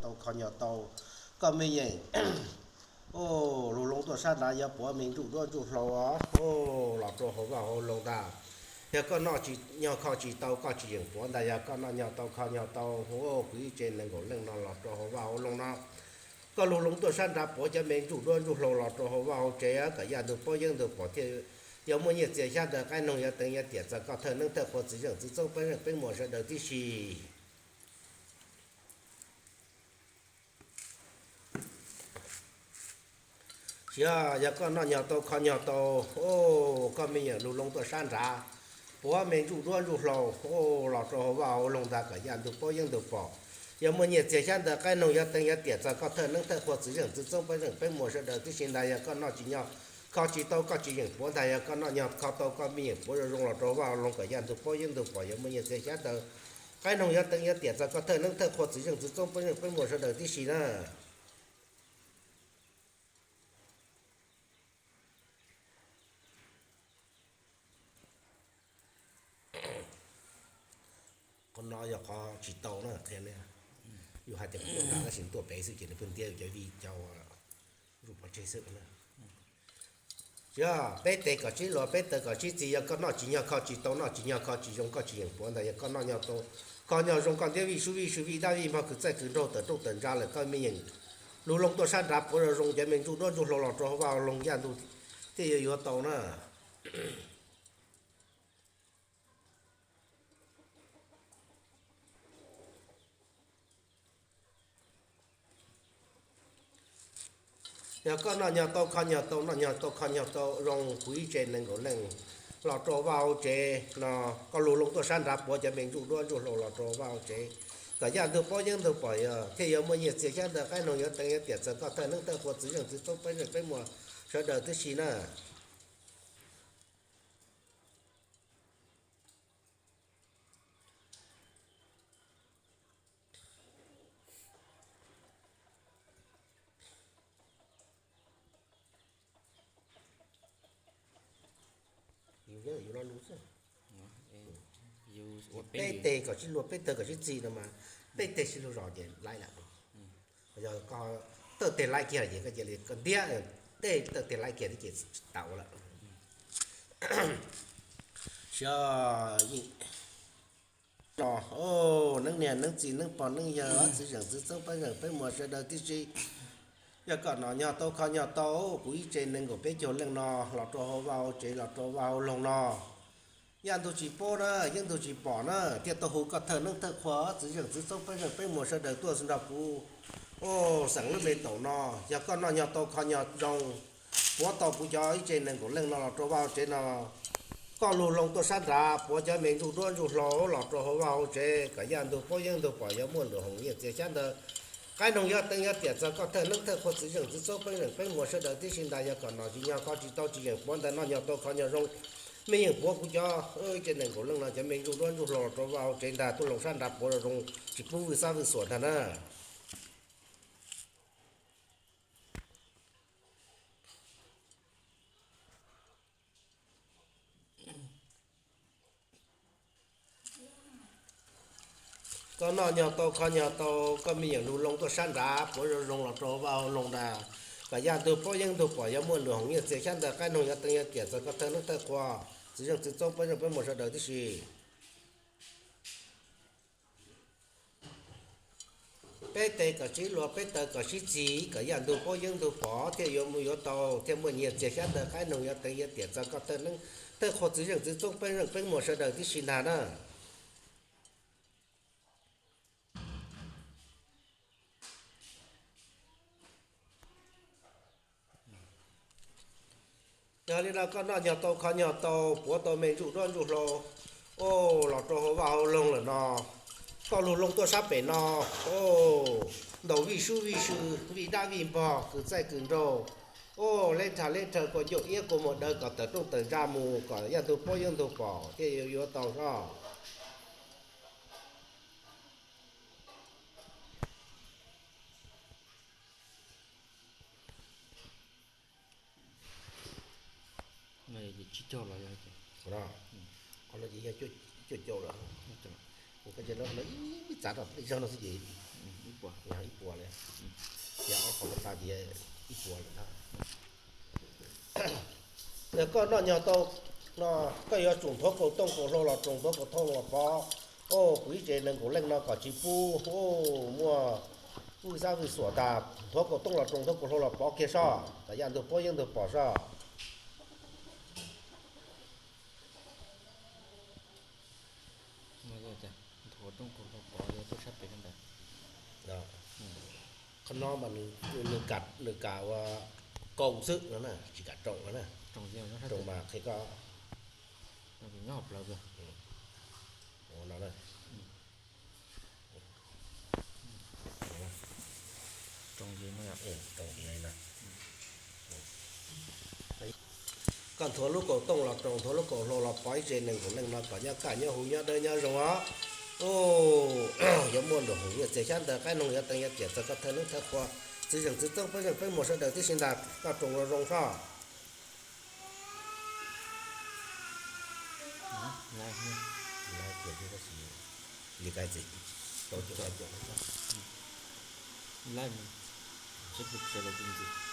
tau kho nyog tau, koj me yeem lug loo tuaj sab nrad yuav puav me ntsuj duab ntsuj hlauv os, los rau hauv vaj hauv loog ntag. Yog koj noj tsis nyog kho tsis tau koj tsis yeem puav ntag. Yog koj noj nyog tau kho nyog tau, kuv ib tse nees nkaum leej no los rau hauv vaj hauv loog no, koj lug loo tuaj sab nrad puav cov me ntsuj duab ntsuj hlauv los rau hauv vaj hauv tsev kom yaj ntug paub yeeb ntug pom thiaj yuav muaj nyiaj txiag xyab ntawv qaib noog yuav teev yuav tiam txog koj thawj neeb thawj qhua txiv zeej txiv txoob peb zeej peb muas sawv daws tib si. Tsis yog, yog koj noj nyog tau kho nyog tau, koj me nyuam lug loo tuaj sab nrad, puav me ntsuj duab ntsuj hlauv los rau hauv vaj hauv loog ntag kom yaj ntug paub yeeb ntug pom, yuav muaj nyiaj txiag xyab ntawv qaib noog yuav teev yuav tiam txog koj thawj neeb thawj qhua txiv zeej txiv txoob peb zeej peb muas sawv daws tib si ntag. Yog koj noj tsis nyog kho tsis tau koj tsis yeem puav ntag. Yog koj noj nyog kho tau koj me yeem puav zoo zoo los rau hauv vaj hauv loog kom yaj ntug paub yeeb ntug pom, yuav muaj nyiaj txiag xyab ntawv qaib noog yuav teev yuav tiam txog koj thawj neeb thawj qhua txiv zeej txiv txoob peb zeej peb muas sawv daws tib si na. Qhov no yog qhov tsis tau na, qhia nej. Yus hais tias kuv tuaj nrad tab sis tuaj pem xwb ces nws pheej ntiab yus cov vij cov zuj pov tseg xwb na. Tsis yog, peb tes kom sib luag peb taw kom sib txig. Yog koj noj tsis nyog kho tsis tau, noj tsis nyog kho tsis zoo koj tsis yeem puav ntag. Yog koj noj nyog tau kho nyog zoo koj ntiab vij sub vij sw vij dab vij npog kws txaij kws nraug tawm rooj tawm ntsa lawm koj me yeem lug loo tuaj sab nrad puav zoo zoo cov me ntsuj duab ntsuj hlauv los rau hauv vaj hauv loog yaj ntug thiaj yuav yuav tau na. Yog koj noj nyog tau kho nyog tau, noj nyog tau kho nyog tau zoo kuv ib tse nees nkaum leej los rau vaj hauv tsev no, koj lug loo tuaj sab nrad puav cov me ntsuj duab ntsuj hlauv los rau vaj hauv tsev kom yaj ntug paub yeeb ntug pom, yog thiaj yuav muaj nyiaj txiag xyab ntawv qaib noog yuav teev yuav tiam txog koj thawj neeb thawj qhua txiv zeej txiv txoob peb zeej peb muas sawv daws tib si na. Yus lo lus xwb. Peb tes kom sib luag peb taw kom sib txig no mas, peb tes sib luag zog ces laib lawm. Yog koj taw tes laib kiag ces koj cia li koj ntiab, tej taw tes laib kiag ces tsis tau lawm. Xyov no, neeb niam neeb txiv neeb pog neeb yawg txiv zeej txiv txoob peb zeej peb muas sawv daws tib si, yog koj noj nyog tau kho nyog tau, kuv ib tse nees nkaum peb caug leej no los rau hauv vaj hauv tsev los rau vaj hauv loog no, yaj ntug tsis paub na, yeeb ntug tsis pom na, thiaj tau hu koj thawj neeb thawj qhua txiv zeej txiv txoob peb zeej peb muas sawv daws tuaj nrog kuv xeem lub me taum no. Yog koj noj nyog tau kho nyog zoo, puav tau kuv cov ib tse nees nkaum leej no los rau vaj hauv tsev no, koj lug loo tuaj sab nrad puav cov me ntsuj duab ntsuj hlauv los rau hauv vaj hauv tsev kom yaj ntug paub yeeb ntug pom, yuav muaj nruas hoom nyiaj txiag xyab ntawv qaib noog yuav teev yuav tiam txog koj thawj neeb thawj qhua txiv zeej txiv txoob peb zeej peb muas sawv daws tib si ntag. Yog koj noj tsis nyog kho tsis tau tsis yeem puav ntag, noj nyog tau kho nyog zoo, me yeem puav kuv cov ib tse nees nkaum leej no cov me ntsuj duab ntsuj hlauv los rau vaj hauv tsev ntag, tuaj loo sab nrad puav zoo zoo tsis pub vwj xab vwj xuam ntag na. Koj noj nyog tau kho nyog tau, koj me nyuam lug loo tuaj sab nrad puav zoo zoo los rau vaj hauv loog ntag, kom yaj ntug paub yeeb ntug pom, yuav muaj nruas hoom nyiaj txiag xyab ntawv qaib noog yuav teev yuav tiam txog koj thawj neeb thawj qhua txiv zeej txiv txoob peb zeej peb muas sawv daws tib si. Peb tes kom sib luag peb taw kom sib txig kom yaj ntug paub yeeb ntug pom thiaj yuav mus yuav tau, thiaj muaj nyiaj txiag xyab ntawv qaib noog yuav teev yuav tiam txog koj thawj neeb thawj qhua txiv zeej txiv txoob peb zeej peb muas sawv daws tib si ntag na. Yog li no koj noj nyog tau kho nyog tau, puav tau me ntsuj duab ntsuj hlauv los rau hauv vaj hauv loog lawm no, koj lug loo tuaj sab pem no, ntaus vij sub vij sw, vij dab vij npog, kws txaij kws nraug, leb nrhav leb nrhaw, kua ncauj iab kua muag daw kom tawm rooj tawm ntsa mus kom yaj ntug paub yeeb ntug pom thiaj yuav yuav tau soj. Tsib caug los yog, qhov no ces yog cuaj caug lawm. Ua koj cia li ib txav rau ib zaug no xwb ces Ib puas li, yog ob qho tas ces ib puas lawm ntag. Yog koj noj nyog tau no, koj yuav tsum nthuav kaus tooj kaus hlau los roos, nthuav kaus tooj los pov. Au, kuv ib tsev nees nkaum leej no kom tsis pub, au, muaj vwj xab vwj xuam tas, nthuav kaus tooj los roos, nthuav kaus hlau los pov kiag soj, kom yaj ntug puab yeeb ntug pom soj. Nthuav rooj kaus hlau pov yog tuaj sab pem ntawd. Qhov no mas nws kam ua kaus xwb no na, tsis kam roos no na. Roos mas qhia koj nyob hauv plawv. Koj nthuav lub kaus tooj los roos, nthuav lub kaus hlau los pov, ib tsev nees nkaum leej no kom nyob kaj nyob huv nyob dawb nyob zoo os. Yuav muaj nraug hoom nyiaj txiag xyab ntawv, qaib noog yuav teev yuav tiam txog koj thawj hnub thawj qhua, txiv zeej txiv txoob peb zeej peb muag sawv daws tib si ntag, koj roos los zoo soj. Li ka txiv, tau caum tau caum.